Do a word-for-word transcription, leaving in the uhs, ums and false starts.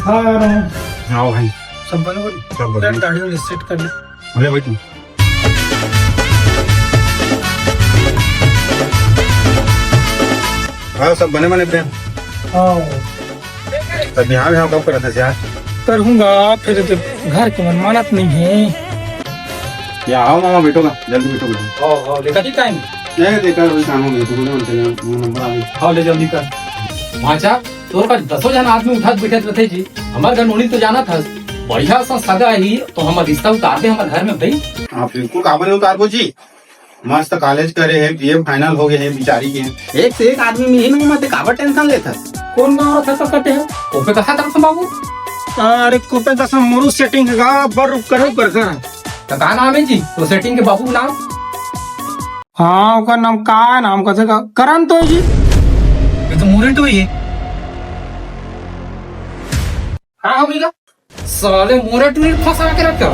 हाँ यार, हाँ। हाँ भाई। सब बने बोल। सब बढ़िया। यार, गाड़ी वाड़ी सेट कर ले। अरे भाई तू। हाँ, सब बने बने प्रेम। हाँ। तब यहाँ, यहाँ कब करत हस यार? करूँगा, फिर तो घर के मन मानत नहीं है। या आओ मामा, बैठो ना, जल्दी बैठो, बैठो। हाँ, हाँ, देखा थी टाइम। नहीं, देखा, वही काम हो गया, तो बोले, उनके लिए नंबर आ गया। हाँ, ले जल्दी कर। भांचा, तोर का दसों जन आदमी उठत बैठत रथे जी। हमर घर नोनी तो जानत हस, बढ़िया सा सगा ही, तो हमर रिश्ता उतार दे हमर घर में भाई। आप बिल्कुल काबर नहीं उतारबो जी, मस्त कॉलेज करे है, बीए फाइनल हो गए है बिचारी के। एक से एक आदमी मिली ना, मत काबर टेंशन लेत हस? कौन गाँव रथे तो कटे है? कोपे कसा तरफ से बाबू? अरे कोपे कसा मोरू सेटिंग का बर रुक कर कर कर। तो का नाम है जी? तो सेटिंग के बाबू के नाम? हाँ, ओकर नाम का है, नाम कैसे का? करण तो है जी। ये तो मोरे तो ही है। हाँ, हो गया। साले मोरे टूरी फंसा के रखा।